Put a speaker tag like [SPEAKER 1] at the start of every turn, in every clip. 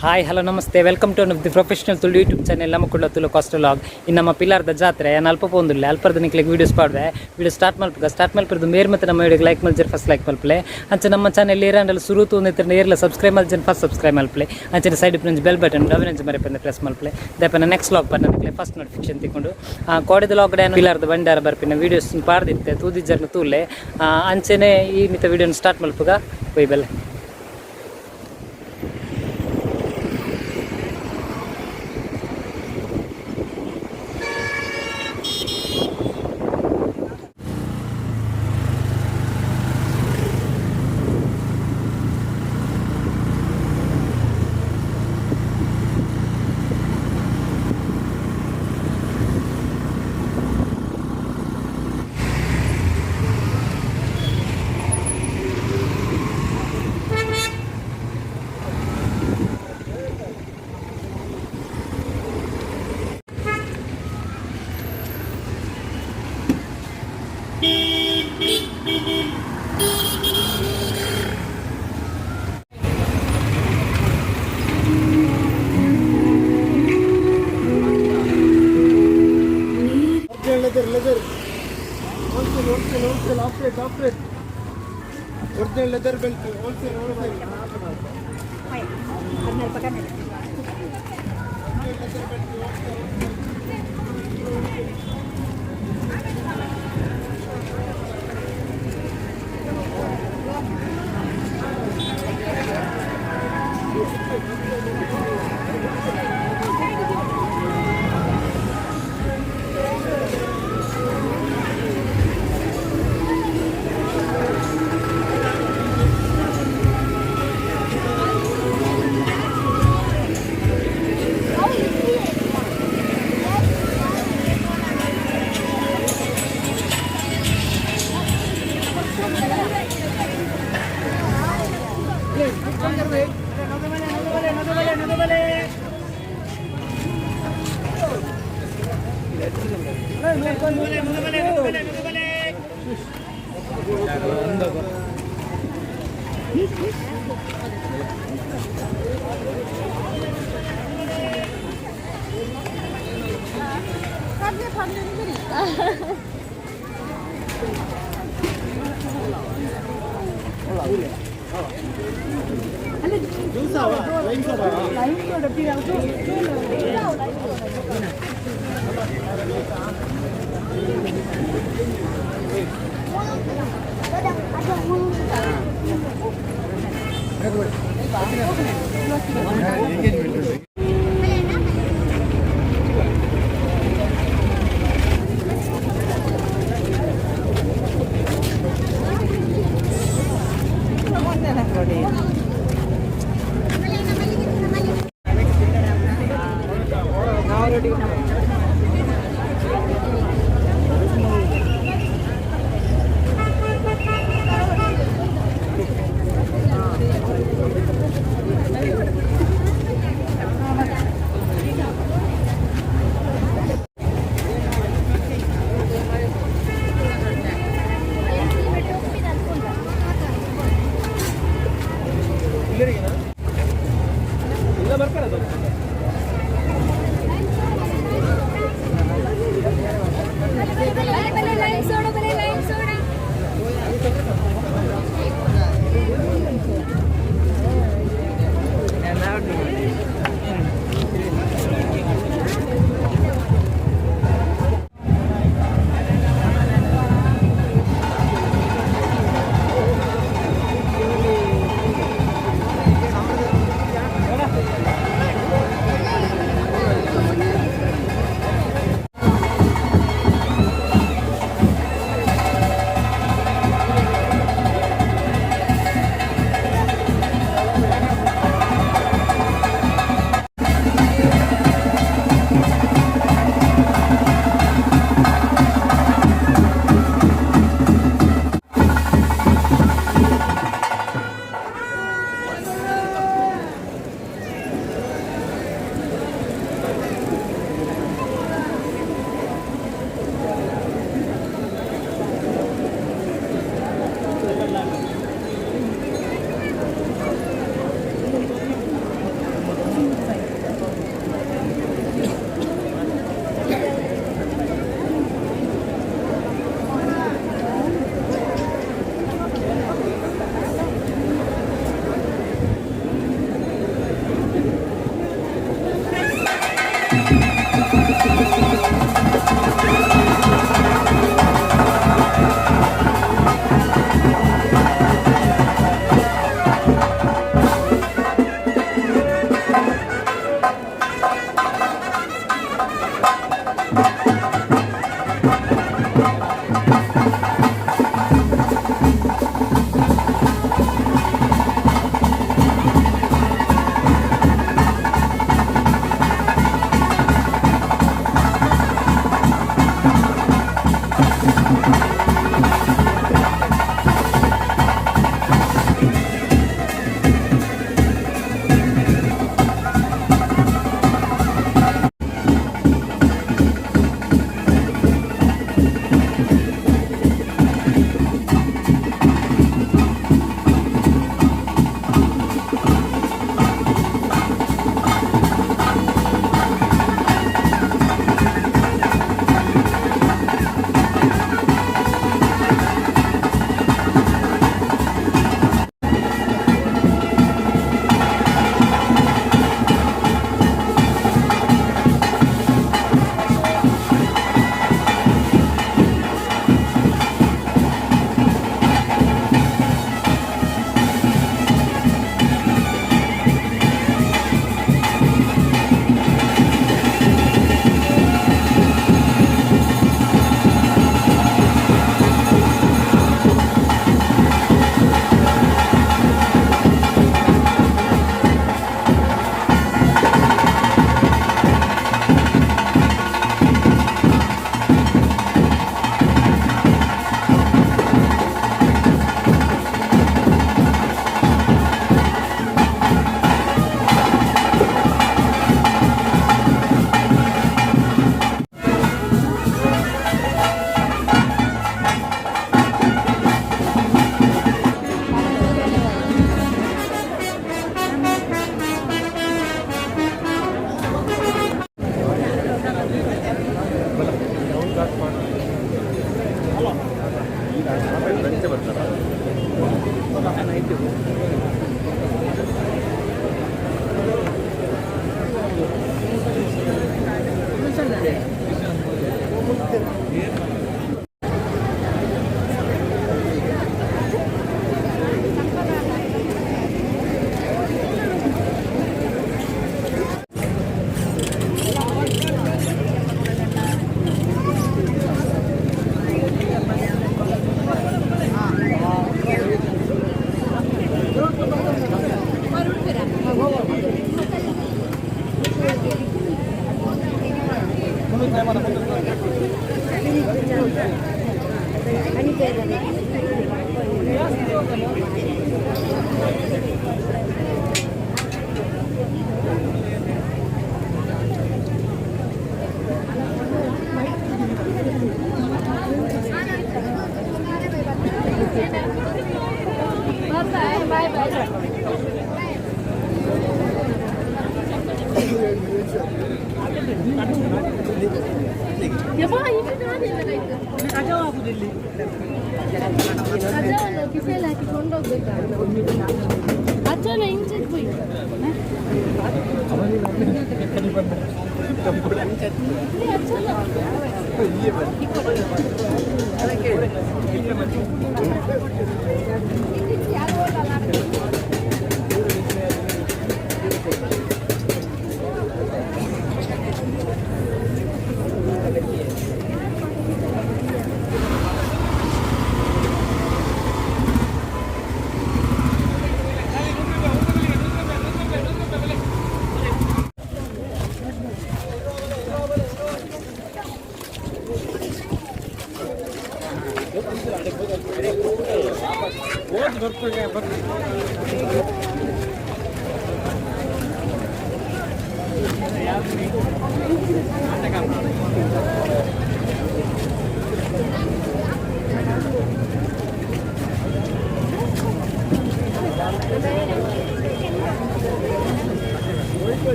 [SPEAKER 1] Hi hello namaste, welcome to the professional Tulu YouTube channel. ನಮ್ಮ Kudla Tulu cost log. ಇನ್ನು ನಮ್ಮ ಪಿಲಾರ್ದ ಜಾತ್ರೆ. ನಾನು ಅಲ್ಪ ಪೋಂದುಲ್ಲೆ, ಅಲ್ಪರ್ದ ನಿಕ್ಲೆಗ್ ವೀಡಿಯೋಸ್ ಪಾಡ್ವೆ. ವೀಡಿಯೋ ಸ್ಟಾರ್ಟ್ ಮಲ್ಪುಗ. ಸ್ಟಾರ್ಟ್ ಮಲ್ಪದ್ದು ಮೇರ್ ಮತ್ತೆ ನಮ್ಮ ವೀಡಿಯೋಗೆ ಲೈಕ್ ಮಲ್ಜರ್, ಫಸ್ಟ್ ಲೈಕ್ ಮಲ್ಪಲೆ. ಅಂಚೆ ನಮ್ಮ ಚಾನೆಲ್ ಏರಾಂಡಲ ಸುರು ತೂಂದಿತ್ತಿನ ಏರ್ಲ ಸಬ್ಸ್ಕ್ರೈಬ್ ಮಲ್ಜನ್, ಫಸ್ಟ್ ಸಬ್ಸ್ಕ್ರೈಬ್ ಮಲ್ಪಲೆ. ಅಂಚೆ ಸೈಡ್ ಪ್ರಿಂಜ್ ಬೆಲ್ ಬಟನ್ ಡವಿನಂಚ ಮರೆಪಂದ ಪ್ರೆಸ್ ಮಲ್ಪಲೆ. ದಯಪನ ನೆಕ್ಸ್ಟ್ ಲಾಗ್ ಪನ್ನ ನಿಕ್ಲೆ ಫಸ್ಟ್ ನೋಟಿಫಿಕೇಶನ್ ತಿಕ್ಕೊಂಡು. ಕೋಡೆದ ಲಾಗ್ ಡ್ಯಾನ್ ಪಿಲಾರ್ದ ಬಂಡಾರ ಬರ್ಪಿನ ವೀಡಿಯೋಸ್ ಪಾಡ್ದಿತ್ತೆ, ತೂದಿಜ್ಜರ್ನ ತೂಲೆ. ಅಂಚೆನೆ ಈ ಮಿತ ವೀಡಿಯೋನ ಸ್ಟಾರ್ಟ್ ಮಲ್ಪುಗ, ಪೊಯ್ ಬೆಲೆ.
[SPEAKER 2] Original leather, leather. Wholesale, wholesale, wholesale, operate, operate. Original leather belt, wholesale, wholesale. Original leather belt, wholesale, wholesale.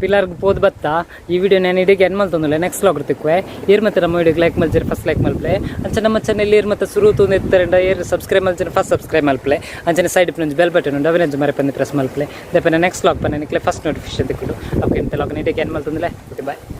[SPEAKER 1] ಪಿಲ್ಲರ್ಗೆ ಪೋದು ಬತ್ತ. ಈ ವಿಡಿಯೋ ನಾನು ಇಡೀ ಎಂಡ್ ಮಲ್ತೊಂದುಲ್ಲೆ, ನೆಕ್ಸ್ಟ್ ವ್ಲಾಗ್ ತಿಕ್ಕುವೆ. ಏರ್ ಮತ್ತೆ ನಮ್ಮ ವಿಡಿಯೋಗೆ ಲೈಕ್ ಮಲ್ಜರ್ ಫಸ್ಟ್ ಲೈಕ್ ಮಲ್ಪ್ಲೆ. ಅಂಚೆ ನಮ್ಮ ಚಾನೆಲ್ ಏರ್ ಮತ್ತೆ ಸುರು ತೂಂದು ಇತ್ತರಂಡ ಏರ್ ಸಬ್ಸ್ಕ್ರೈಬ್ ಮಲ್ಜರ್ ಫಸ್ಟ್ ಸಬ್ಸ್ಕ್ರೈಬ್ ಮಲ್ಪ್ಲೆ. ಅಂಚನೆ ಸೈಡ್ ಬೆಲ್ ಬಟನ್ ಉಂಡು, ಅವೆನಂಜು ಮರೆ ಪಂದು ಪ್ರೆಸ್ ಮಲ್ಪ್ಲೆ. ದೆಪನೆ ನೆಕ್ಸ್ಟ್ ವ್ಲಾಗ್ ಪನ್ನ ನಿಕ್ಲೆ ಫಸ್ಟ್ ನೋಟಿಫಿಕೇಶನ್ ತಿಕ್ಕುಡು. ಓಕೆ, ಇಂತ ವ್ಲಾಗ್ ನೀಟಾಗಿ ಎಂಡ್ ಮಲ್ತೊಂದುಲ್ಲೆ. Okay, bye.